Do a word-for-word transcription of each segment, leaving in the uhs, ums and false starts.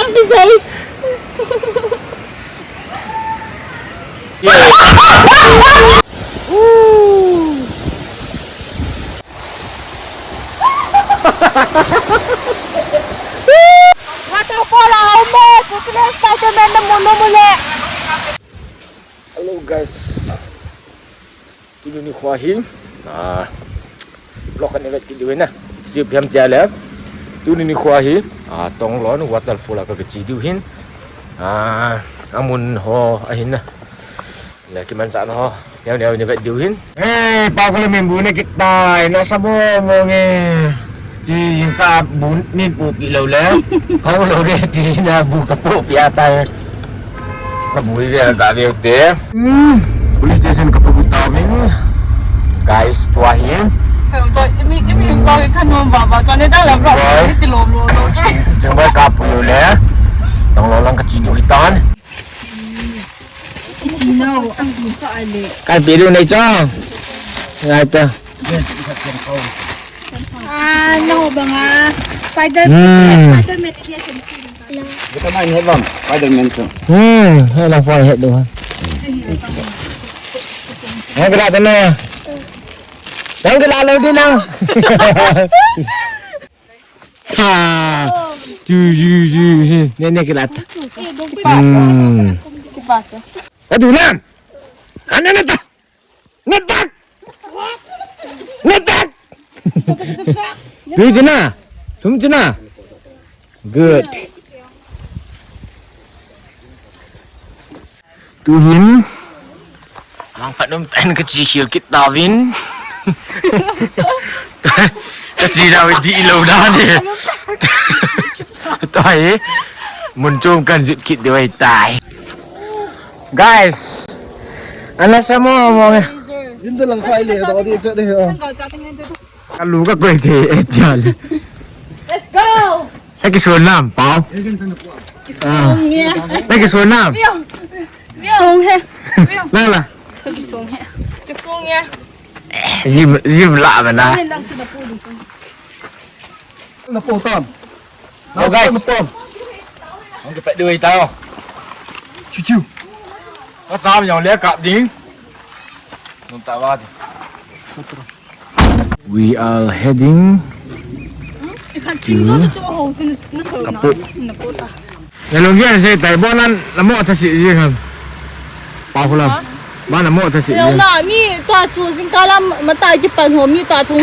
Happy birthday. Waterfall a um e, Spider-Man na mun na mun e. Hello guys. Tuni nikho hi, ah, vlog kan i vet kit diu ahi na. Chu chu ipi ham tia le. Tuni nikho hi, ah, Tonglon waterfall a ka, ka che diu ahin. Ah, amun ho ahin na. Le kimanchahna ho neo neo i vet diu ahin. Hey, pa ko le min bu ne kit tai, nasa mo mo nge. Chi jing ka bu nin pu pi lou le. Ka lou le chi na bu ka pu pi a tai. Ka bu ve ga ve te. Hmm. Police station ka pu ta min. Guys, tua hi. Tua mi mi ko ka no ba ba tua ne da la ba. Boy. Ti lo lo lo. Jing ba ka pu le. Tonglon lang ka che diu ahi tan. Kai pe diu nei chang. Ngai ta. Ah, no banga. Spider, hmm. Spider-Man ni ahi. Kita main hebang, Spider-Man tu. Hmm, hai la phone he do. Hai kena tena. Yang kena lo di nang. Ha. Ju, ju, ju. He, ne, ne, kila ta. Hmm. Adu na. Ana na ta. Na ta. Na ta. Tu jina. Tum jina. Good. Tuhin, mang phat um tan ka che khel kit tauvin. Ka che tauvin di lo dan e. Tua hi, mun chom kan jut kit diu ahi tai. Guys, ana sa mo mo nge. Din da lang sai le da di che de. Ka lu ka koi the e chal. Let's go. Nang kisun nam, Pau? Kisun nge. Nang kisun nam? Sung he. Nang la. Kisun he. Kisun nge. Jim, jim la ba na. Na po tam. Oh, guys. Na po. Hung kipat diu ahi tai. Chiu chiu. Ka sam jong le kap ding. Nung ta ba di. We are heading to Kapu. Nalung gen sei tai, bon nan namo thase ji ham. Pa hulam. Ba namo thase ji. Lo na mi tua chu jingkah lam matai kipan ho mi tua chu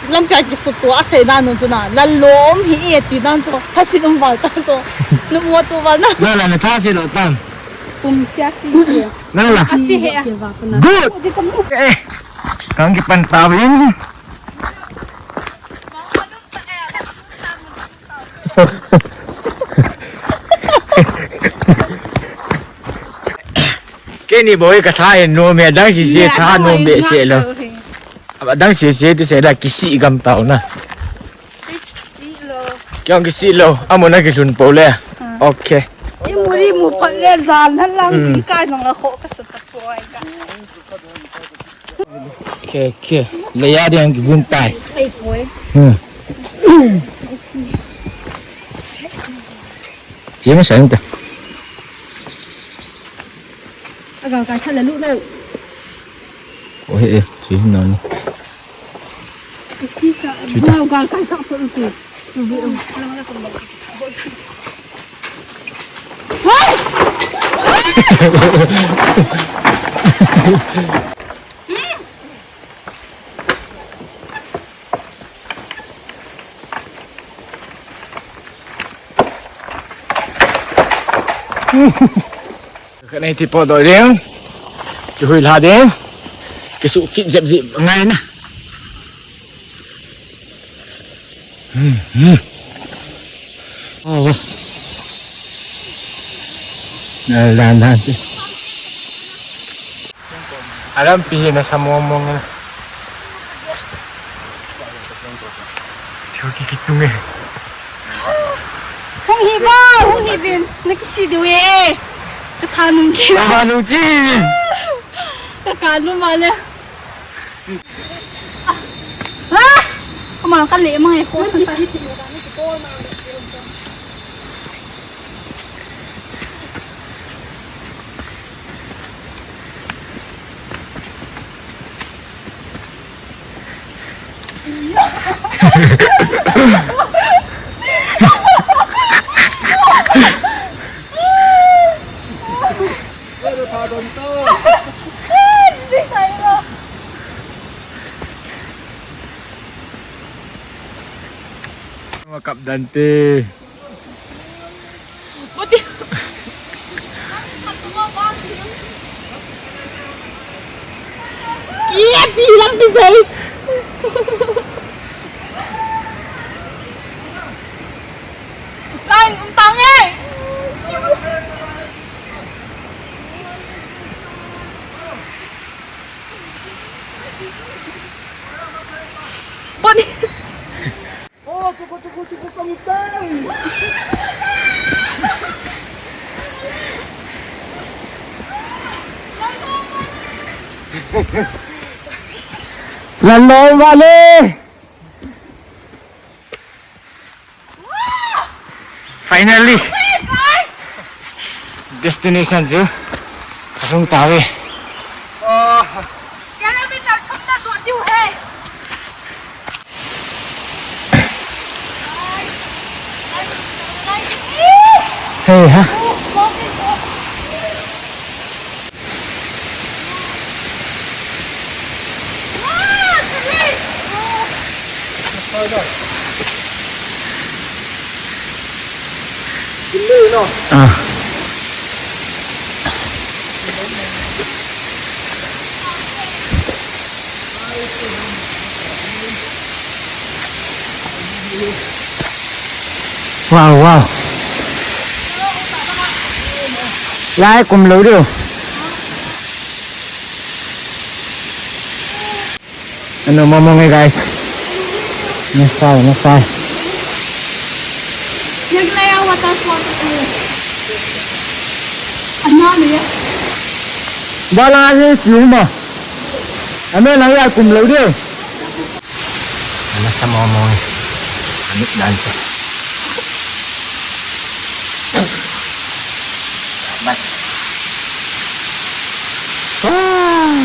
lampi a kisut tua asei dan chu na. Lalom hi e ti dan chu. Thase um val ta chu. Namo tu val na. Na la na thase lo tan. Kum sia si. Na la. Asi he. Good. Eh. Kang kipan tauvin. Keini bou ka tha hi nom e, dang sese tha nom behseh lou. Aba dang sese ti sei la kisih gam tau na. Kei jong kisih lou, amun a kilhun pou le. Ok. I muri mu phat le jan han lang jingkah jong la kho ka sa ta poi ka. Ok, ok. Leiya ding kigum tai. Ei poi. Hmm. Chi ma sang ta. Agal kai tha la lu lo. O he, he, chi nan. Chi ta. Agal kai sa poi tu. Ka nei ti po do ding. Kihui la ding. Kisu fit jep jep ngai na. Hmm, hmm. Oh. Na, na, na. Alam pi na sa mo mo nga. Chu ki ki tung e. Hung hi ba, hung hi bin. Na kisih diu e. Ka tha nung ki. Ka tha nung ki. Ka ka nung ma le. Ah! Kamal ka le mang e ko sa ta. Kisi lo. Makap Dante. Kia bilang di bai. Lain untang eh. Bot. Oh, tuku, tuku, tuku, kamu tai. Lalong bale. Finally, destination chu ahung tave. Kilometer thum na jo diu he. Hey ha. Ah. Wow, wow. Lai kum lou diu. Ano, mong mong e, guys. Nasai, nasai. Naglaya waterfall. Ano niya? Bala ni siuma. Ano lang ya kum lou diu. Ano sa mong mong e. Ano dan sa. Bas. Oh.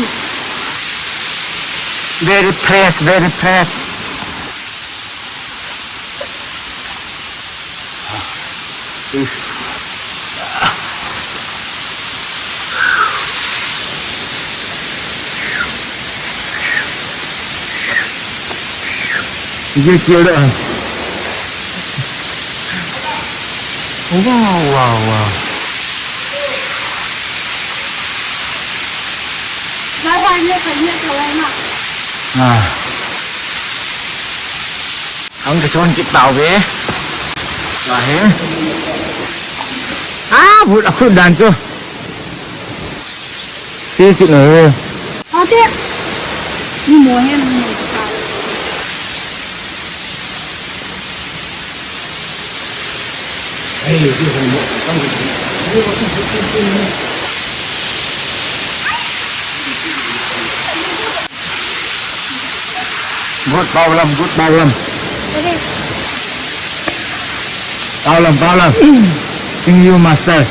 Very fresh, very fresh. Ye kira. Wow, wow, wow. Ah. Ang kachon kit tau ve. Ahe. Ah, but aku dan chu. Si si na ve. Ate. Ni mo he mo sa. Good problem, good problem. Problem, problem. Sing you, master.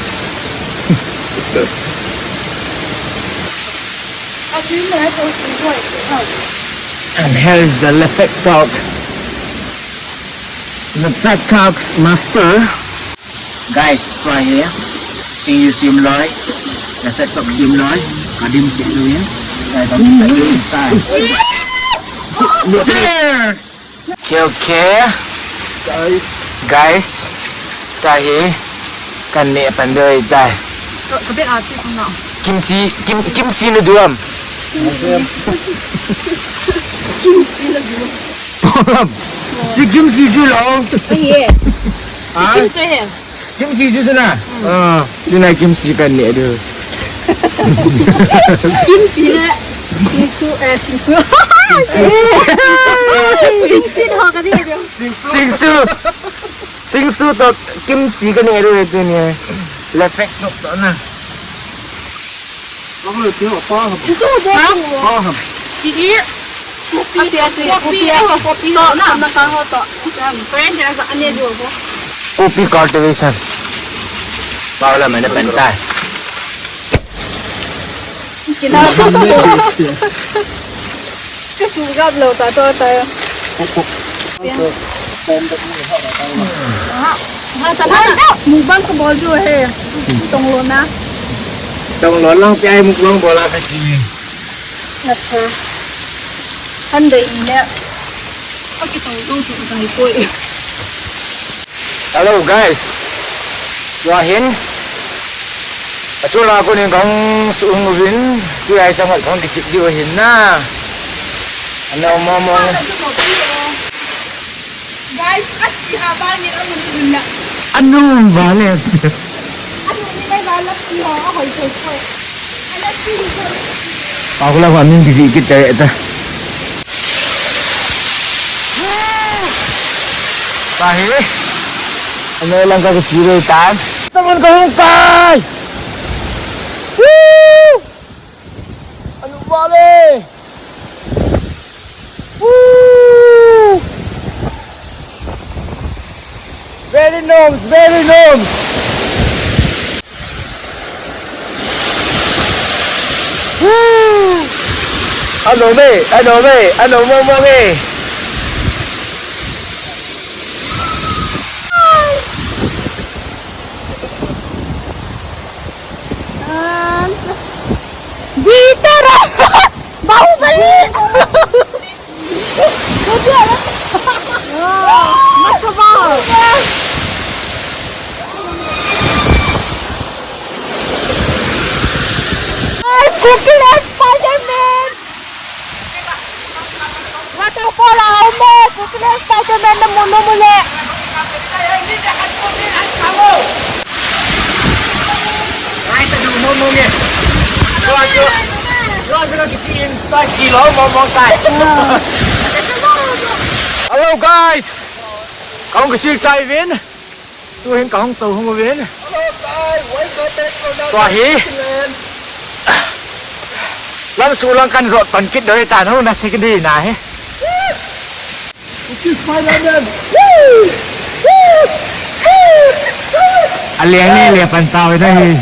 And here is the Lefek Talk. The Fat Talks master. Guys, tua hi. Sing you sim loi. The Fat Talk sim loi. Kadim sim loi. Cheers! Okay, okay. Guys. Guys. Tua hi. Kan neh pan doi tai. Ka, ka beh a ti ko na. Kimchi, kim, kimchi na duam. Kimchi. Kimchi na duam. Problem. Si kimchi chu lo. Ai ye. Si kim chu he. Kimchi chu chu na. Ah, chu na kimchi kan neh diu. Kimchi le. Singsu, eh, singsu. Singsu. Singsu ho ka ti diu. Singsu. Singsu. Singsu toh kimchi ka neh diu tuni. Lefek toh toh na. Chuchu de. Ki i. Kopi, kopi, kopi, kopi na. Na ka ho toh. Kopi cultivation. Pau la mane pen tai. Kina. Ka su gap lo ta to ta. Pen. Ha, ha, ta na. Mukbang ko bol jo he. Tong lo na. Tong lo lang pi ai mukbang bol a ka chi. Nasa. Han dei in le. Ka ki tong lo tu ka hi koi. Hello guys. Tua hin. Achu la ko ning kang su ung uvin. Tua ai chang kang ki chik diu hin na. Ano mo mo. Guys, asi ha ba ni amun ni na. Ano ba le? Ano ni mai ba la si ho a hoi hoi hoi. Ala si ho. Pa ko la ko amin ki si ki te ta. Tahi. Ano lang ka si re tan. Saman ka hung kai. Woo! Ano ba le? Woo! Very nice, very nice. Woo! Ano me, ano me, ano mo mo me. Dito na! Bahubali! Masama! Ay, secret Spider-Man! Waterfall a um e, secret Spider-Man na mun um e. Hello guys, kahung kisil chai uvin. Tuhin kahung tou hung uvin. Hello guys, welcome back to another Tua hi. Thailand. Lam su lang kan jot pan kit doi ta no na second day na hi. This is Spider-Man. Aliang ni le pan tau na hi.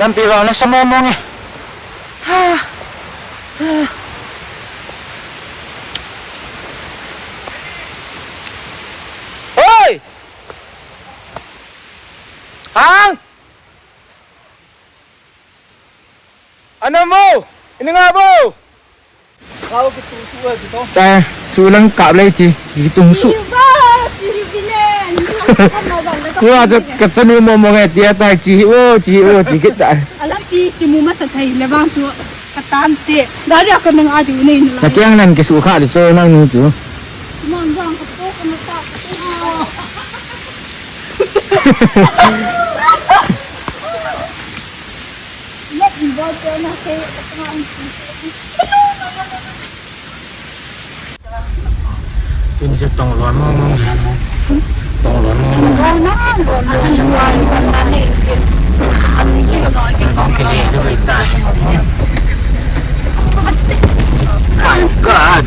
Lampi vang nasa mong mong e. Hoi! Hang! Ano mo? Ini nga bo? Kau kitu su eh, kitu. Ta, su lang kap lai chi, kitu su. Iba, si Vinen. Wa jo kata nu mo mo ngai tia ta chi, o, chi, o, chi kita. Alam pi, kimu masa thai le bang chu. Katan te. Dari akan nang adi nei nang. Nakiang nan kisu kha di so nang nu chu. Mang jang ka to ka na ta. Let me go to na ke ka ngan chi. Tin se tong lon mong mong. Tong lon mong mong. Tong ke le le tai. My God.